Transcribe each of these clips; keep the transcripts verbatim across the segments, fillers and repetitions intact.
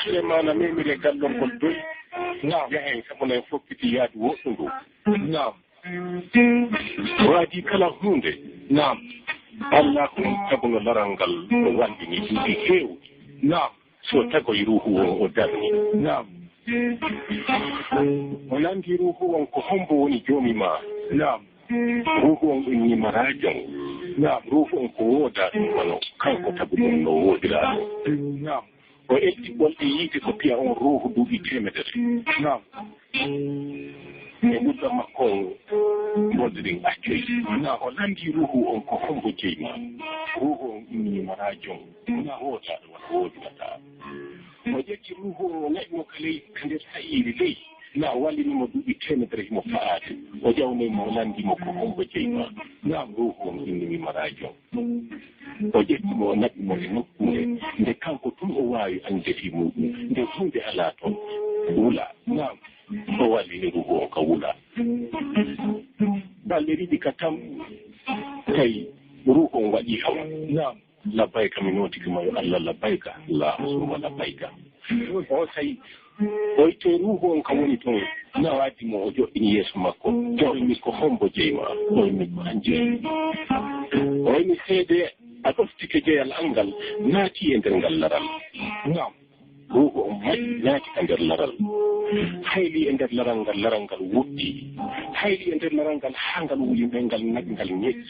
Suleymaana memiri e gallorgol doy. Naam. Yahen, sabu no en fokkiti yaadu woɗɗundu. Naam. Waadi kala huunde. Naam. Allah ko on taguno laral ngal, o wanndini duuɓi heewɗi. Naam. So tagoy ruuhu on o darni. Naam. O lanndi ruuhu on ko hombo woni joomi ma. Naam. Ruuhu on inni ma rajon. Naam. Ruuhu on ko woodaa ɗum wano kanko taguɗo on no woodirano. Naam. O ƴetti ɓolɗe yiite ko piya on ruuhu duuɓi teemedere. Naam. E ɓurɗo makko on ɓolɗe ɗin accoy. Naam. O lanndi ruuhu on ko hombo jeyi ma. Ruuhu on inni ma rajon. Wona wootaaɗo wona woodirataa. O ƴetti ruuhu on o naɓi mo ka ley, ka nder sa'iiri ley. Na o wallini mo duuɓi teemedere himo fa'aade. O ƴawnoyi mo, o lanndi mo ko hombo jeyi ma. Naam, ruuhu on inni mi ma rajon. O ƴetti mo, o naɓi mo e nokkuure nde kanko tun o waawi annde fii muuɗum, nde huunde alaa ton. Wula. Naam. O wallini ruuhu on ka wula. Balɗe ɗiɗi ka tam, tawi ruuhu on waɗi hawa. Naam. Labbayka, mi nootike ma, yo Allah, labbayka, Allahumma labbayka. O tawi, o itti ruuhu on ka woni ton, na waadi mo, o joɗɗini yeeso makko. O inni ko hombo jeyi ma? O inni ko an jeyi. O inni seede a ɗoftike jeyal an ngal, naati e nder ngal laral. Naam. Ruuhu on majji, naati ka nder laral. Hayli e nder laral ngal, laral ngal woɗɗi. Hayli e nder laral ngal haa ngal wuli, ngal ngal naɓi, ngal ñeƴƴi.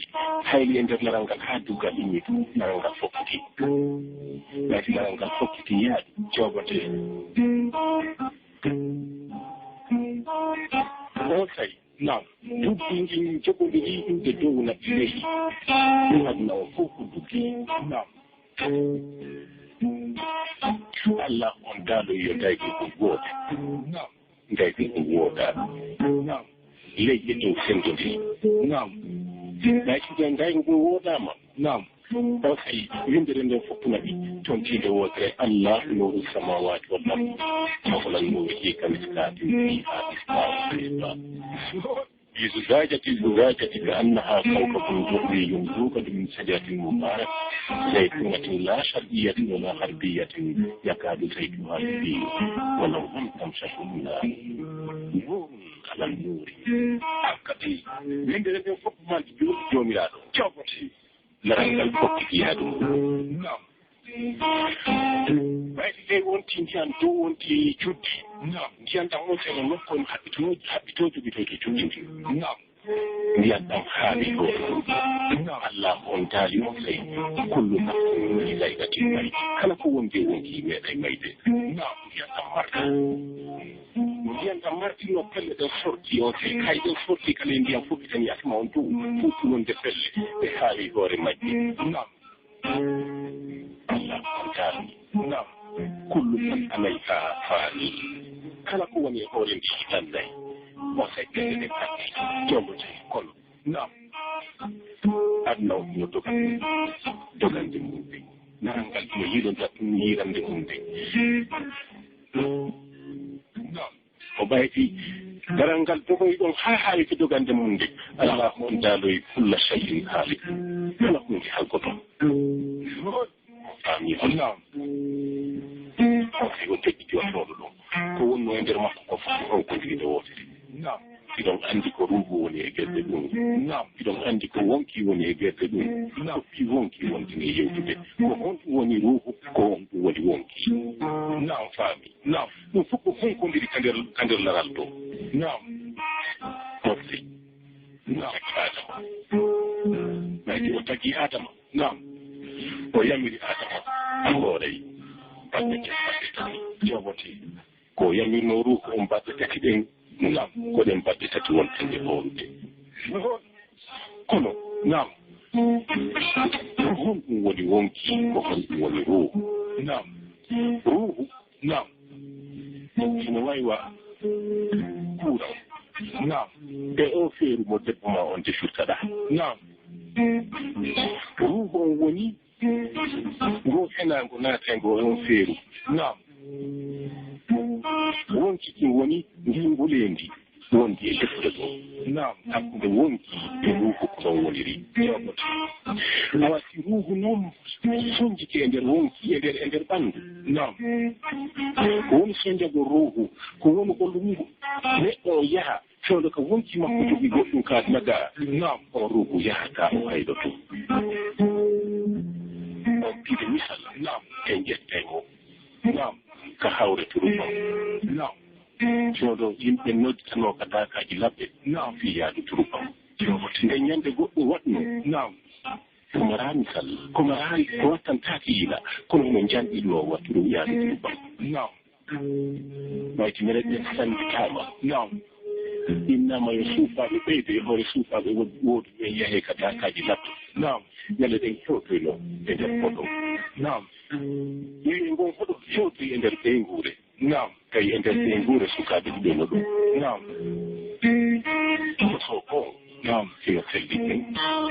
Hayli e nder laral ngal haa duggal inni, laral ngal fokkiti. Naati laral ngal fokkiti yaadu, jooɓote. On tawi. Naam. Duggi ngin joɓondiri e dow naɓi ley. Ɗum aduna o fof ko duggi. Naam. Allah on daalo yo daygo ko gooto. Naam. Daygo ko woodaa. Naam. Ley e dow senndondiri. Naam. Ɗay si ɗen daygo ko woodaama. Naam. O tawi winndere nden fof naɓi, tontiinde wootere, Allah, nuuru samaawaati wal ardi, masalan nuurihi kamiskaatin fiihaa misbaahun fil misbaah. Fi zujaajatin, zujaajatin ka annahaa kawkabun durriyyun yuuqadu min shajaratin mubaarakatin zaytuunatin laa sharqiyyatin wa laa gharbiyyatin yakaadu zaytuunuhaa yudii'u wa law lam tamsashu nnaar. Nuurun alaa nuurin. Hakkadi, winndere nden fof manti Joomiraaɗo. Cobote. Laral ngal fokkiti yaadu. Naam. Ɓayde ley wonti ndiyan, dow wonti cuddi. Naam. Ndiyan ɗan on seno nokkoon haɓɓitoojo, haɓɓitoojo, ɓitoojo cuddi ndin. Naam. Ndiyan ɗan haawi ɗo. Naam. Allah on daali on sey, kullu nafsin zaa'iqatul mawt. Kala ko wondi e wonki meeɗay mayde. Naam. Ndiyan ɗan marka. Ndiyan ɗan martirno pelle ɗen sorti on, si kay ɗen sorti kala e ndiyan fokkitani asama on dow, fuɗɗi wonde pelle ɗe haawi hoore majje. Naam. Allah on taarni. Naam. Kullu man alayha fani. Kala ko woni e hoore ndi hitan nay. Mo say pelle ɗen patti. Jombo tawi kono. Naam. Aduna o no doga. Dogande mum de. Narangal no yiɗonta ɗum yirande mum de. Naam. O ɓayti daral ngal dogoy ɗon haa haawi to dogande mum nde. Allah on daaloy kulla shay'in haalik. Kala huunde halkoto. Faami on? Naam. O tawi o tedditi o tooɗo ɗon. Ko wonno e nder makko ko fof ko kanko jogii nde wootere. Naam. Hiɗon anndi ko ruuhu woni e gerde ɗum. Naam. Hiɗon anndi ko wonki woni e gerde ɗum. Naam. Ko fii wonki wonti ni yewtude. Ko honɗum woni ruuhu, ko honɗum woni wonki. Naam. Faami. Naam. Ɗum fof ko hunkondiri ka nder, ka nder laral to. Naam. Mofte. Naam. Tagi Adama. Mayde o tagi Adama. Naam. O yamiri Adama. A hooray. Baɗɗe tati, baɗɗe tati. Jobote. Ko yamirno ruuhu on baɗɗe tati ɗen. Naam. Ko ɗen baɗɗe tati wonten e hoorude. Kono, naam. Ko honɗum woni wonki? Ko honɗum woni ruuhu? Naam. Ruuhu, naam. Hino wayi wa kuuraw. Naam. E o feeru mo debbo ma on defirta ɗa. Naam. Ruuhu on woni ngo henaango naatay ngo e on feeru. Naam. Wonki ɗum woni ndi nguleendi. wondi e defre ɗo. Naam. Hakkunde wonki e ruuhu ko ɗon woniri. Awa si ruuhu noon sonjike e nder wonki, e nder, e nder ɓanndu. Naam. Ko woni sonjagol ruuhu? Ko woni ko ruuhu neɗɗo o yaha, fewndo ka wonki makko jogi goɗɗum ka naga. Naam. O ruuhu yahata o hayɗoto. On pide misal. Naam. E njettay mo. Naam. Ka hawre turuɓam. Naam. Fewndo yimɓe nodditanoo ka daakaaji labɓe. Naam. Fii yaadu turuɓam. Nde ñande goɗɗum waɗno. Naam. Ko maraa misal, ko maraa, ko wattantaake yila, kono hino njanɗi ɗo wattude yaade ɗum. Naam. Ɓayti menen ɓen sannditaama. Naam. Innama yo suufaaɓe ɓeyde e hoore suufaaɓe wod-, wooduɓe yahe ka daakaaji labɓe. Naam. Ñande ɗen hewtoyno e nder hoɗo. Naam. Yehi ngon hoɗo hewtoyi e nder ɓeynguure. Naam. Tawi e nder ɓeynguure sukaaɓe ɗiɗo no ɗum. Naam. Ko so ko. Naam. Hino selli ɓen.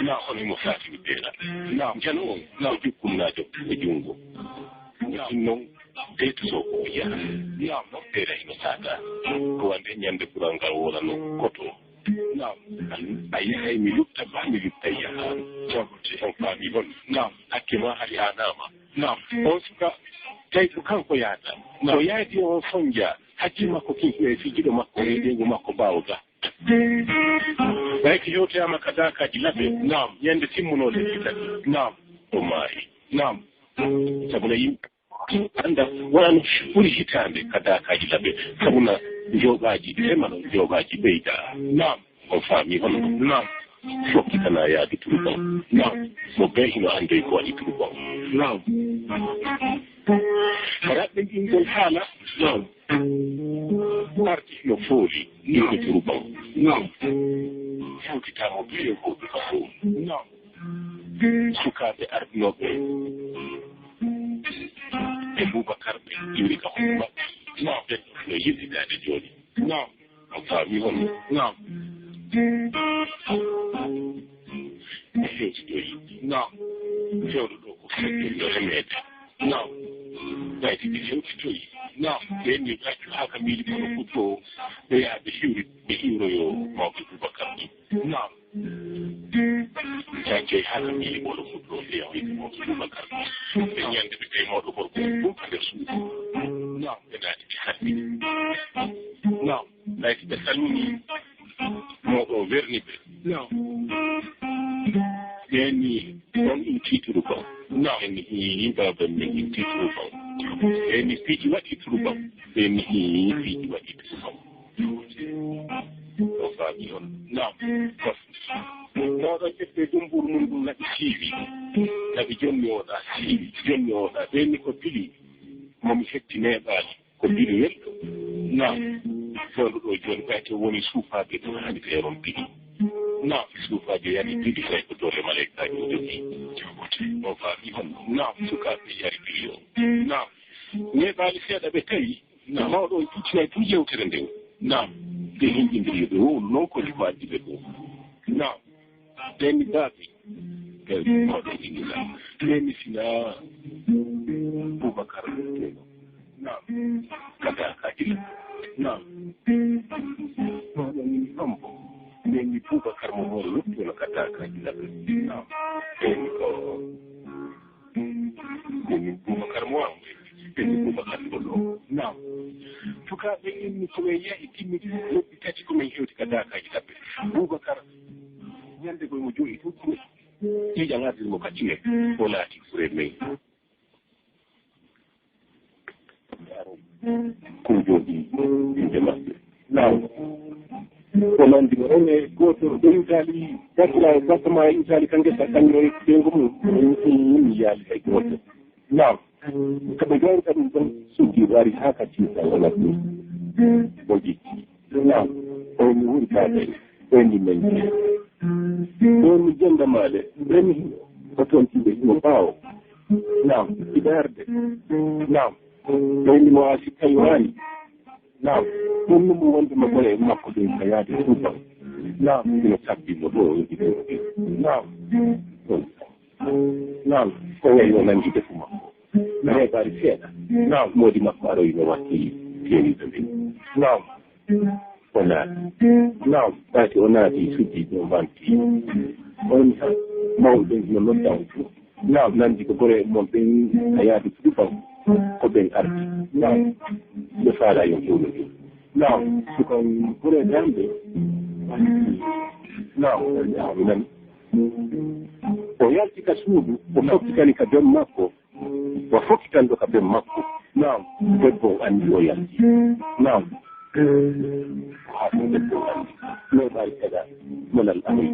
Naam. Kono himo saati mi beela. Naam. Jano on. Naam. Jukkunnaajo e junngo. Naam. Ɗum noon, deyto so ko yaha. Naam. Beela hino saata. Ko wande ñande kural ngal wonano koto. Naam. A yahay mi lutta ba mi lutta yaha. Jabote. On faami hon. Naam. Hakke ma hari a naama. Naam. On suka, tawi ko kanko yahata. Naam. So yaadi on sonja, hakkil makko kin e fijjuɗo makko e ɓeyngu makko ɓaawo ga. Ɓay ko hewtoyaama ka daakaaji labɓe. Naam. Ñande timmunoo lebbi tati. Naam. O maayi. Naam. Sabu na yimɓe annda wonano ɓuri hitaande ka daakaaji labɓe. Sabu na jooɓaaji remano, jooɓaaji ɓeyda. Naam. On faami hono? Naam. Fokkitana yaadu turuɓam. Naam. Mo bee hino anndi ko waɗi turuɓam. Naam. Raɓɓinɗingol haala. Naam. Arti hino fooli innde turuɓam. Naam. Hewtita mo bee e hoɗu ka fooli. Naam. Sukaaɓe ardinooɓe e Bubakar ɓe iwri ka hoɗu maɓɓe. Naam. Ɓen no yiɗidaade jooni. Naam. A faami on? Naam. Ɓe hewtitoyi. Naam. Fewndo ɗo ko fewndo remeede. Naam. Ɓayde ɓe hewtitoyi. Naam. Ɓe ni accu haa ka miili kono kutto ɓe yaha ɓe hiwri, ɓe hiwroyo mawɓe Bubakar ɗin. Naam. Jan jeyi haa ka miili kono kutto ɓe yahoyde mawɓe Bubakar ɗin. Ɓe ñande ɓe tawi mawɗo gorko on ɗum ka nder suudu. Naam. Ɓe naati ɓe salmini. Naam. Naati ɓe salmini. Mawɗo o werni ɓe. Naam. Ɓe ni, on inti turuɓam. Naam. Ɓe ni, hii, baaba men inti turuɓam. Ɓe ni, piiji waɗi turuɓam. Ɓe ni, hii, piiji waɗi turuɓam. O faami on. Naam. Mawɗo ƴettee dumbuur mum ɗum naɓi siiwi. Naɓi jonni oɗa siiwi, jonni oɗa. Ɓe ni ko pili. Mo mi hetti neeɓaani. Ko bili welɗo. Naam. Fewndo ɗo jooni, ɓayte woni suufaaɓe ɗum haani ɓe rompini. Naam. Suufaajo yani bili, tawi ko doole malaykaaji o jogii. Jabote. O faami hon. Naam. Sukaaɓe yari bili o. Naam. Neeɓaali seeɗa ɓe tawi. Naam. Mawɗo on puccinay tun yewtere nden. Naam. Ɓe hinƴindiri ɓe wowlu non ko ko addi ɓe ɗo. Naam. Ɓen baaɓe, ɓen mawɗo Ingila, ɓen sina Bubakar Luttuno. Naam. Kata ka Ingila. Naam. Mawɗo Ingila ɗon bo, ɓen Bubakar mo hoore Luttuno kata ka Ingila. Naam. Ɓen ko, ɓen Bubakar mo am, ɓen Bubakar Luttuno. Naam. Sukaaɓe inni ko ɓe yahi timmi lebbi tati ko men hewti ka daakaaji ɗaɓɓe. Bubakar Ñande goo mo jooɗi tun, ƴiiƴan ardiri mo ka ƴi'e, o laati gure men. Ko jooɗi innde maɓɓe. Naam. O lanndi mo, "Ene gooto ɗo iwtaali, gasira, gasama e iwtaali ka ngesa, kañum e ɓeyngu mum?" O wi'i, "Mi yi'aali hay gooto." Naam. Ko ɓe gayri kadi ɗon suddi wari haa ka tiisa wala ɗum. O ƴetti. Naam. O mi wuri kaa ɓe. O mi men. O mi jenda maale. Ɓe mi hino. Ko toon tiɓe hino ɓaawo. Naam. Iɓe arde. Naam. Ɓe mi mo asi tawi waani. Naam. Ɗum ɗum wonde mo ɓore makko ɗum ka yaade Tuuba. Naam. Hino sabbi mo ɗo. Naam. Ɗum. Naam, ko wayi o nanndi defu makko. Reebaari seeɗa. Naam, moodi makko aroyi no watti teeniiɗo ndin. Naam. O naati. Naam. Ɓaati o naati, suddi ɗo manti. On ha mawɓe ɓen no nodda on fu. Naam. Nandi ko gore mon ɓen a yaadu tufan. Ko ɓen arti. Naam. Ɓe faala yo fewno ɗum. Naam. Sukan gore damɓe. Naam. Naam. O yalti ka suudu, o fokkitani ka ben makko. Wa fokkitanɗo ka ben makko. Naam. Debbo o anndi o yalti. Naam. Haa ko debbo o anndi. No ɓaari kada. Molal amoy.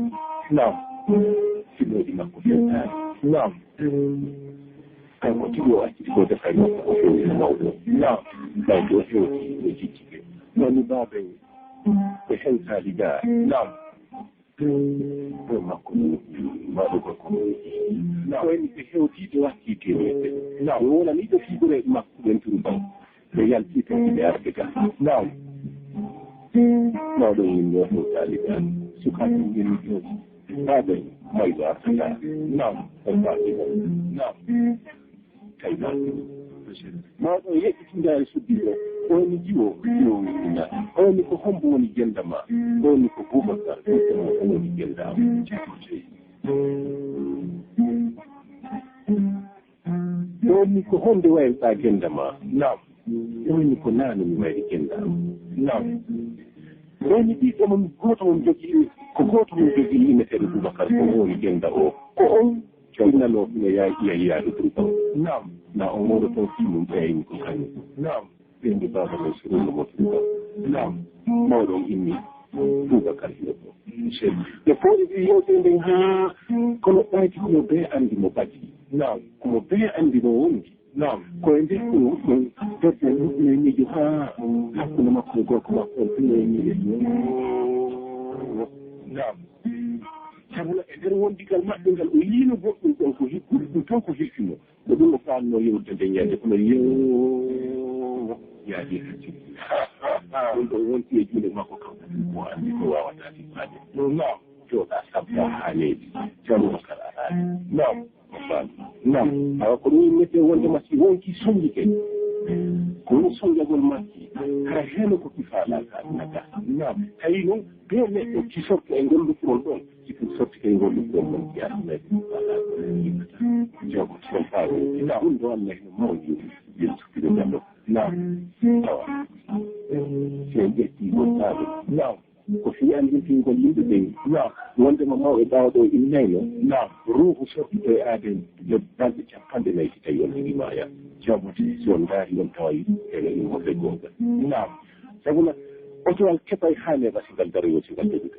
Naam. Fiɗooji makko fewtaani. Naam. Kanko tigi o acci ko defay makko o fewti mawɗo. Naam. Ɓay o fewti o jijji ɓe. Woni baabay. Ɓe hewtaali gaa. Naam. Ɗo makko ni, maɗo gorko. Naam. Ko en ɓe hewti ɓe watti temeɗɗe. Naam. Ɓe wonani ɓe figure makko ɓen turu baw. Ɓe yalti to ɓe arde ga. Naam. Mawɗo min ɗo hewtali ga. Sukaɓe min ɗo. Baɓe mayɗo artata. Naam. On baɓe. Naam. Kay ma. Mawɗo yeɗɗitindaari suddi o, o ni jiwo, jiwo wiyinda. O ni ko hombo woni genda ma? O ni ko Boubacar, ko mo o woni genda am. O ni ko honde wayruɗa genda ma? Naam. O ni ko nano mi wayri genda am. Naam. O ni ɓiɗɗo mon gooto mon jogii, ko gooto mon jogii inneteeɗo Boubacar, ko o woni genda o. Ko on Cooñinanoo ina yaa iya iyaade ɗum ɗo. Naam. Na o mooɗo toon fii mum ɓeyni ko kañum. Naam. Ɓeyni baaba men so ɗum no moƴƴi ɗo. Naam. Mawɗo on inni Boubacar ina ɗo. Ɓe pooɗi ɗi yewtere nden haa kono ɓayti kono bee anndi mo ɓadii. Naam. Komo bee anndi mo wondi. Naam. Ko e nder ɗum ɗum debbo muɗɗino e miijo haa hakkunde makko e gorko makko on ɗum e miijo. Naam. Sabuna e nder wondigal maɓɓe ngal, o yiino goɗɗum ɗon ko hi-, goɗɗum tan ko hirsi mo. Ko ɗum o faamnoo yewtude nden ñande, kono yew yaadi hajji. Ɗum ɗon wonti e juuɗe makko kanko tun, ko anndi ko waawata sippaade. Ɗum noon, jooɗa sabba haa neeɓi, jaru o kala araade. Naam. Naam. Awa ko ɗum innetee wonde ma si wonki sonjike. Ko woni sonjagol makki. Hara heno ko ki faalaa ka nata. Naam. Tawi noon, bee neɗɗo ki sorto e ngol lupurol ɗon. Si ɗum sortike e ngol lupurol ɗon, ki artata e ɗum faalaa ko ɗum innata. Joogo, si on faami. Naam. Ɗum ɗo Allah heno mawni. Yen sukkiɗo ngal ɗo. Naam. Awa. Si en ƴetti ngol faami. Naam. Ko fii anndintingol yimɓe ɓen. Naam. Wondema mawɓe ɓaawo ɗo innayno. Naam. Ruuhu sortito e aaden yo balɗe capanɗe nayi si tawi on tigi maaya. Jabote. Si on ndaari on taway ene immoɓe goonga. Naam. Sabuna otoral keɓay haa neeɓa si ngal daroyoo si ngal darude.